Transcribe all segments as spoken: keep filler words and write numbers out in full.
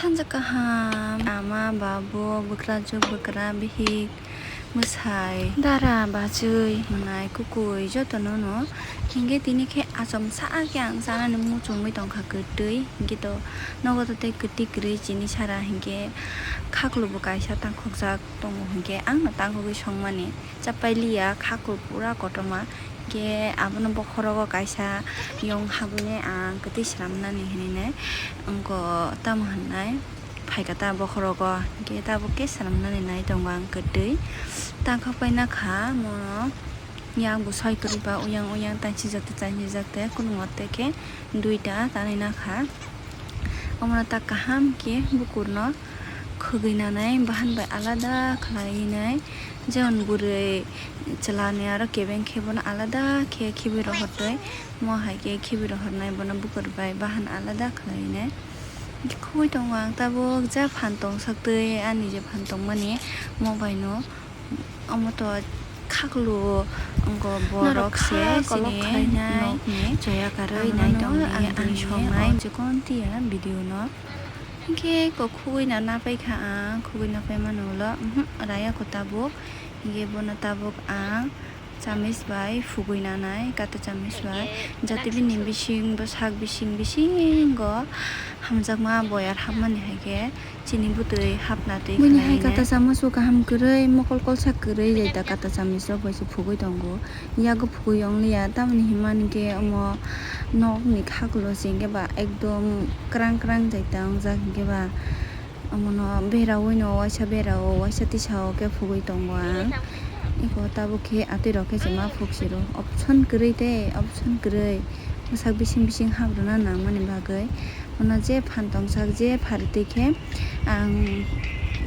Sanja kaham, ama, babu, bwkrajwk, bwkra, bihik, mwsai, dara, bachwi, mwnai, kukui jotono no. Hinkhe tini khe achomsa khe ang chanani muchungwi tongkha kwtwi. Hinkhe to nogo to tei kwtwi kwrwi chini sara hinkhe khaklu bo kaisa tangkhokjak tongo hinkhe ang no tangkhogwi songmani. Chapai liya, khaklu pura kotorma. Hinkhe abono bokhorogo kaisa yong habwinai ang kwtwi swnamnani hinwi nai. Wngkha tamo hwnnai, phaikha ta bokhorogo. Hinkhe tabuk khe swnamnani nai tongo ang kwtwi. Tangkha paina kha mono, yak bo soi kwrwi ba uyang uyang tansijak tei tansijak tei kunungo tei khe duita tanwi nakha. Omono ta kaham khe bukurno khogwi nanai bahan bai alada khlaiwi nai. Jemon bwrwi chwla ni aro kebeng khe bono alada khe khibi rohor twi, mo hai khe khibi rohor nai bono bukur bai bahan alada khlaiwi nai. Khogwi tongo ang tabuk ja phan tong sak twi ani je phan tongmani mo bai no. Omo to khaklu wngkha borok se chini nokni choya karwi nai tongmani ang tini songnai chikon tiya video no. Hinkhe kok khugwi na napai kha ang, khugwi napai mano ulo, uhmm, raya kho tabuk. Hinkhe bono tabuk ang chamis bai phugwi nanai, kata chamis bai. Jate bini bising bwsak bising bisingo hamjakma boyar hapmani hai khe chini bwtwi hapna twi khlainai. Buini hai kata chamis bo kaham kwrwi, mokol kolsa kwrwi jai ta kata chamis rok bai se phugwi tongo. Yago phugwi ong liya, tamoni hinmani khe omo nokni khaklo se hinkhe ba ekdom kwrang kwrang jai ta wngjak hinkhe ba. Omono berawi no waisa berao, waisa tisao khe phugwi tongo ang. Eko tabuk khe atwi rok khe se ma phuk siro. Option kwrwi tei option kwrwi. Bwsak bising bising hap rwna nangmani bagwi. Ono je phan tongsak je pharwi twi khe ang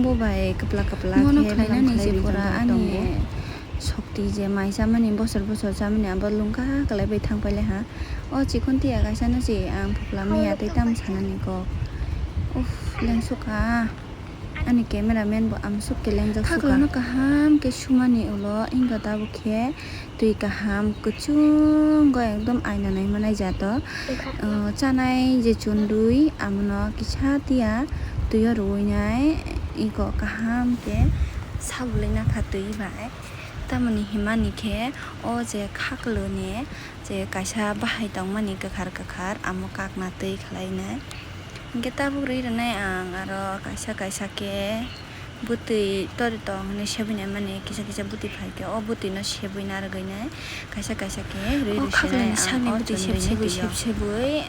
bo bai kwpla kwpla khe bono khlainani se pura ani tongo. Sokti je mai chamani bosor bosor chamani abo lungkha kwlai bai thang pailai ha. O chikon tiya kaisa no se ang phukla maya tei tamo sanani kok. Uff, lengsukha. Ani camera man bo amsuk khe lengjak sukha. Khaklono kaham khe sumani ulo wngkha tabuk khe twi kaham kwchwng go ekdom aina naima nai jato. Chanai je chundwi amono kisa tiya twi o rwui nai iko kaham khe sabulai nakha twi bai. Tamoni hinmani khe o je khakloni je kaisa bahai tongmani kwkhar kwkhar amo kakna twi khlainai. Hinkhe tabuk rwi rwnai ang aro kaisa kaisa khe bwtwi tori tong hinwi sebui naimani kisa kisa bwtwi phaikhe o bwtwino sebui narwgwinai kaisa kaisa khe rwi rwsinai ang o chwng rwini twi o. Sebui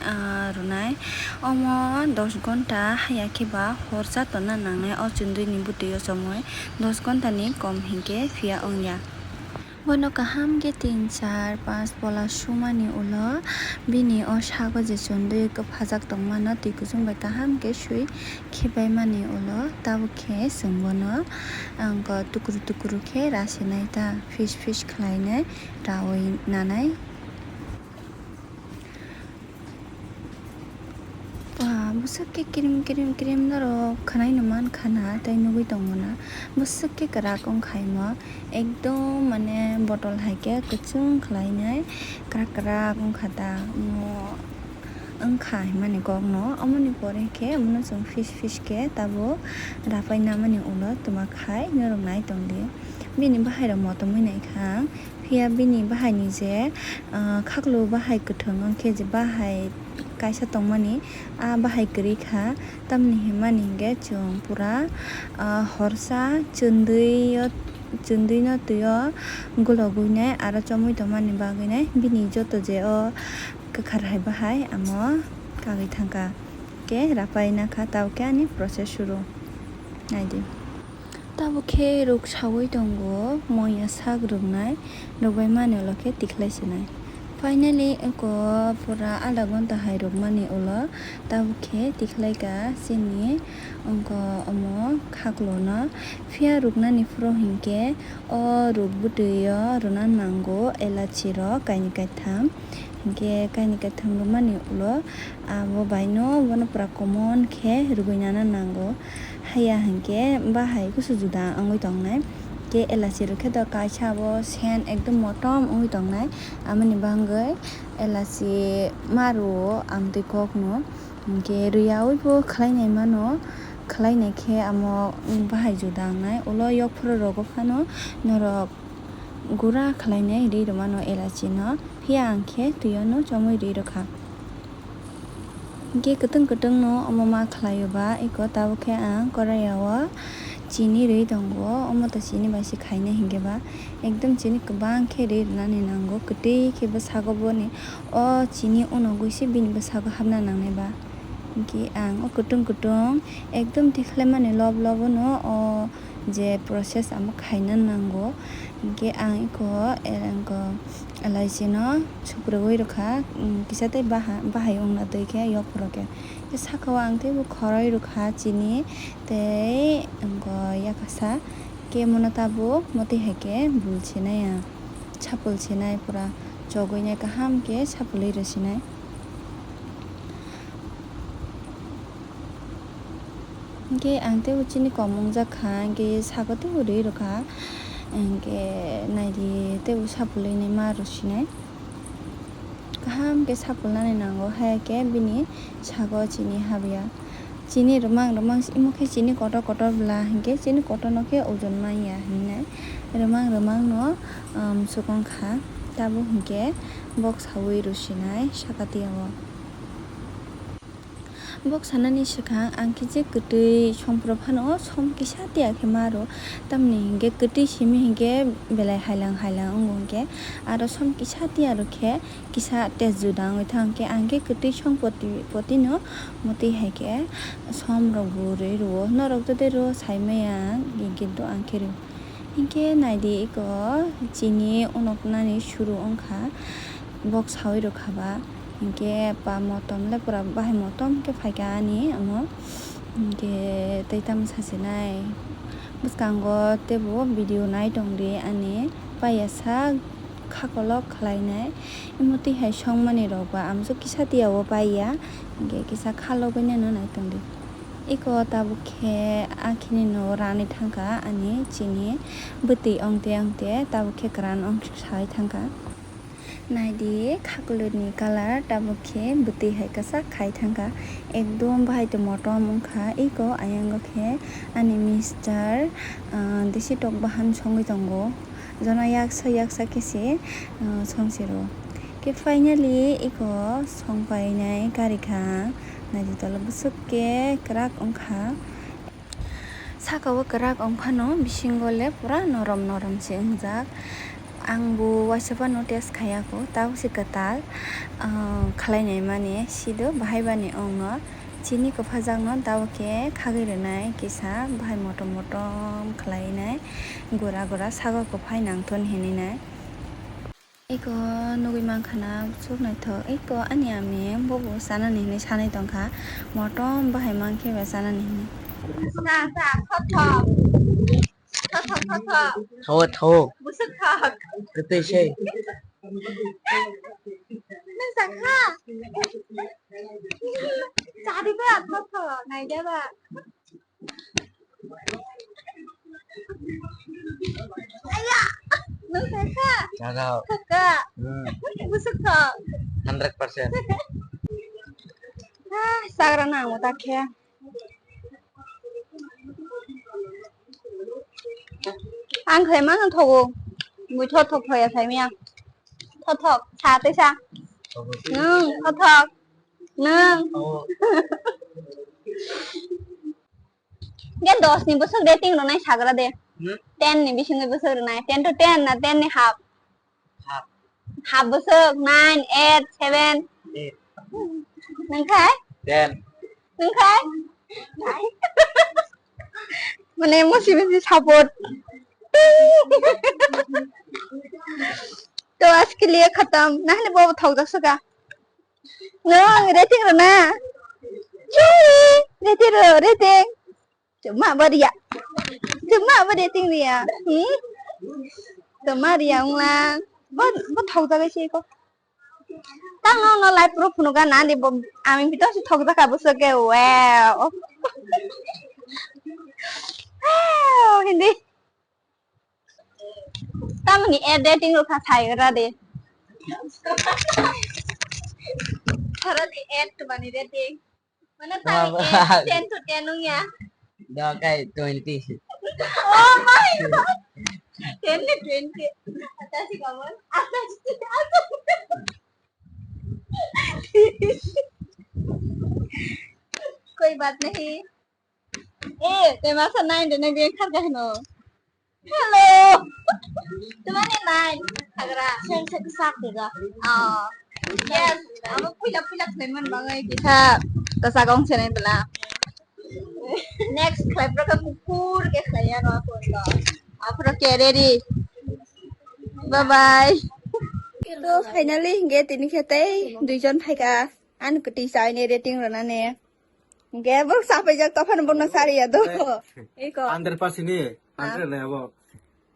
rwnai omo dos gonta haya khe ba horsa tonna nangnai o chwndwini bwtwi o chomwi. Dos ghonta ni kom hinkhe phiya wngya. Bono kaham khe tin, char, panch pola sumani ulo bini o sago je chundwi kwphajak tongmano twi kuchung bai kaham khe swi khibaimani ulo tabuk khe chwng bono ang tukru tukru khe rasinai ta piece piece khlainai raui nanai. Bwswk khe kirim kirim kirim norok khwnaino mankha na tei nugui tongo na. Bwswk khe kwrak wngkha imo, ekdom mane bottle hai khe kwchwng khlainai kwrak kwrak wngkha ta. Omo wngkha hinmani kokno, omoni pore khe omono chwng piece piece khe tabuk rapai namani ulo twma khai norok nai tongdi. Bini bahai rok motomwi naikha ang. Phiya bini bahaini je, ah, khaklu bahai kwthwng wngkhe je bahai kaisa tongmani, ah, bahai kwrwi kha. Tamoni hinmani hinkhe chwng pura, ah, horsa chwndwi o, chwndwino twi o gologwinai aro chomwi tongmani bagwinai bini joto je o kwkhar hai bahai amo kagwi thangkha. Khe rapai nakha, tao khe ani process suru naidi. Tabuk khe ruk saui tongo, moya sak ruknai, rukbai mani ulo khe tikhlai sinai. Finally, eko pura adha ghonta hai rukmani ulo tabuk khe tikhlai ka chini wngkha omo khaklono. Phiya ruknani phuru hinkhe o ruk bwtwi o rwna nango elachi rok kainwi kaitham. Hinkhe kainwi kaitham rwmani ulo abo baino bono pura common khe rwgwi nana nango. Haya hinkhe bahai kusu juda wngwi tongnai. Khe elachi rwkhe do kaisa abo sen ekdom motom wngwi tongnai. Amoni bagwi elachi ma rwo amtwi kokno. Hinkhe rwi awi bo khlai nai mano, khlai nai khe amo bahai juda wngnai. Ulo yok phuru rogo phano norok gura khlai nai rwi rw mano elachi no, phiya ang khe twi o no chomwi rwi rw kha. Hinkhe kwtwng kwtwng no omo ma khlai o ba, eko tabuk khe ang korai o chini rwi tongo, omo to chini bai se khainai hinkhe ba ekdom chini kwbang khe rwi rwnani nango, kwtwi khe bwsago boni o chini unogwi se bini bwsago hapna nangnai ba. Hinkhe ang o kwtwng kwtwng ekdom tikhlaimani lob lobo no o je process amo khaina nango. Hinkhe ang eko, eh, eko elaichi no suprwui rwkha, mm, kisa tei baha-, bahai wngna twi khe yok phuru khe. Tei saka o ang teibo khoroi rwkha chini tei eko yakasa. Khe mono tabuk motwi hai khe bul sinai ang, sapul sinai pura chogwi nai kaham khe sapulwi rw sinai. Hinkhe ang teibo chini kom wngjak kha, hinkhe saka teibo rwi rw kha, hinkhe naidi teibo sapulwi nai ma rw sinai. Kaham khe sapulnani nango, haya khe bini sago chini habya. Chini rwmang rwmang imo khe chini kotor kotor bla, hinkhe chini kotorno khe ojon manya hinwi nai. Rwmang rwmang no, um, swkang kha, tabuk hinkhe bok saui rw sinai saka tiyao. Bok sanani swkang ang khe je kwtwi songphuru phano som kisa tiya khe ma rw, tamni hinkhe kwtwi simi hinkhe belai hailang hailang wngo hinkhe aro som kisa tiya rw khe kisa test juda wngwi thang khe ang khe kwtwi song poti, poti no motwi hai khe som rok bo rwi rw o, norok jodi rw sai maya kintu ang khe rw. Hinkhe naidi eko chini unoknani suru wngkha, bok saui rwkha ba, hinkhe pa motom le pura bahai motom khe phaikha ani omo, hinkhe tei tamo sasinai bwskango teibo video nai tongdi ani paiya sak khakolok khlainai, imo twi hai songmani rok ba amsuk kisa tiya o paiya, hinkhe kisa khalogwi nai no nai tongdi. Eko tabuk khe akhini no rani thangkha ani chini bwtwi ongte ongte tabuk khe kwran ong sai thangkha. Naidi khakluni colour tabuk khe bwtwi hai kwchak khai thangkha. Ekdom bahai tongmo motom wngkha. Eko ayango khe ani mister, ah, desi tok bahan songwi tongo. Jono yaksa yaksa khe se, ah, song se rw. Khe finally eko song painai karikha. Naidi tola bwswk khe kwrak wngkha. Saka o kwrak wng phano bisingo le pura norom norom se wngjak. Ang bo waisa phano test khaiya kho, tabuk se kwtal, ah, khlai nai mani sido bahai bani wngo. Chini kwphajakno tabuk khe khagwi rwnai kisa bahai motom motom khlai nai, gura gura sago kwphai nangthon hinwi nai. Eko nugwi mankha na bwswk naithok. Eko ani ami bobo chanani hinwi sanwi tongkha. Motom bahai mankhe ba chanani hinwi. Sa, sa, thothok. Thothok, thothok. Thawa, thawa. Bwswk thok. Kwtwi se. Nang sakha. Chadi ba, thothok. Naida ba. Aya! Nung thaka? Thaka. Thaka. Hmm. Busuk thok. Hundred percent. Ah, sagra nang mo takhe. Ang khai mang thogo. Mui thok thok thoya sai miya. Thok thok, sa te sa. Nung thok thok. Nung. Oh. Ge dos ni bwswk rating rwnai sagra de. Hmm? Ten ni bisingo bwswk rwnai. Ten to ten na ten ni half? Half. Half bwswk, nine, eight, seven. Eight. Nung khai? Ten. Nung khai? Mane musi musi support. To aaj ke liye khatam. Nahale bo thok jak saka. Nwng rating rwna? Churi, rating rw, rating. Chuma ba riya. Chuma ba rating riya. Hmm? Chuma riya wnglang. Bo, bo thok jagai se ko. Tang no, no live proof phunu ga na di bo, ami bito si thok jaka bo se ke. Wow. Wow, hindi. Tamoni ad rating rokha sai ora de. Ora de ad tumani rating. Mana tari ke ten to ten nung ya. Dokai twenty. Oh my God. Ten ni twenty. Atashi kamu. Atashi. Koi baat nahi. Eh, te masa nine de nine de khar ka hino. Hello. Tumani nine. Khagra. Sen se sak de ga. Oh. Yes. Amo puila puila khlaiman bangai kita. Tasa gong chene bela. Next khlai pro ka kukur ke khlai ya no ko. Apro ke ready. Bye bye. To finally hinge tini khe tei duijon phaika. An kuti saini rating rana ne. Ge bok sapai jak tophano bokno sari ya do. Iko. Hundred percent ni. Hundred na abo.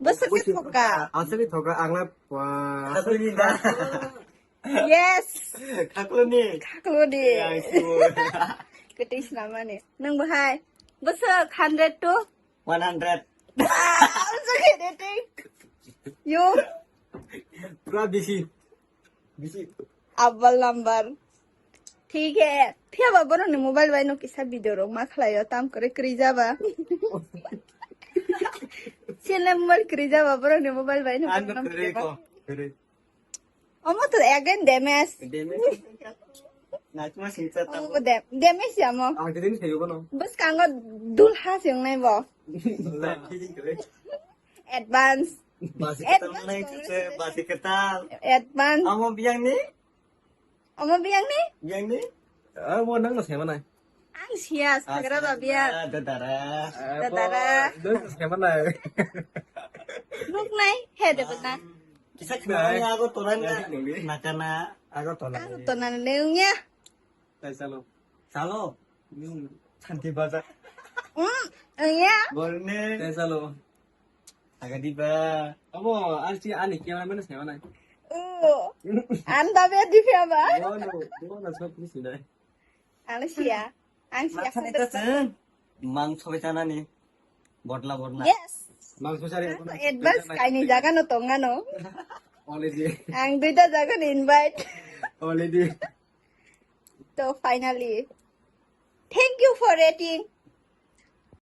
Bosok ke thoka. Asli thoka angla. Wah. Yes. Khakloni. Khakloni. Kuti sinamani. Nang bahai. Bosok hundred to. One hundred. Bosok ke rating. Yo. Pura bisi. Bisi. Abal number. Thik hai. Phiya ba borok ni mobile bai no kisa video rok ma khlai o tam kore kri jaba. Sile mobile kri jaba borok ni mobile bai no. Ano kri ko. Kri. Omo to again damage. Damage. Nakma singsa tam. Omo dam-, damage ya mo. Ang tini sayo kono. Bus kango dul ha sing nai bo. Advance. Basi ketal mana itu se, basi ketal. Advance. Amo biang ni? Amo biang ni? Biang ni? Ah, mo nang na sema nai. Ang sia, sagra ba biang. Dadara. Dadara. Nang na sema nai. Nuk nai, he de bana. Kisa kena ni ago tolan na. Nakana. Ago tolan. Ago tolan ni ungya. Tai salo. Salo. Hmm. Santi Bazar. Hmm, iya. Borne. Tai salo. Agadi ba. Abo, arsi ani camera mana sema nai. Oh. Anda be di ba? Bono, bono sok ni sinai. Ang sia. Ang sia. Masa neta sen. Mang sobe sana ni. Bodla, bodla. Yes. Mang sosari. Advance kaini jaga no tonga no. Already. Ang duita jaga ni invite. Already. To finally. Thank you for rating.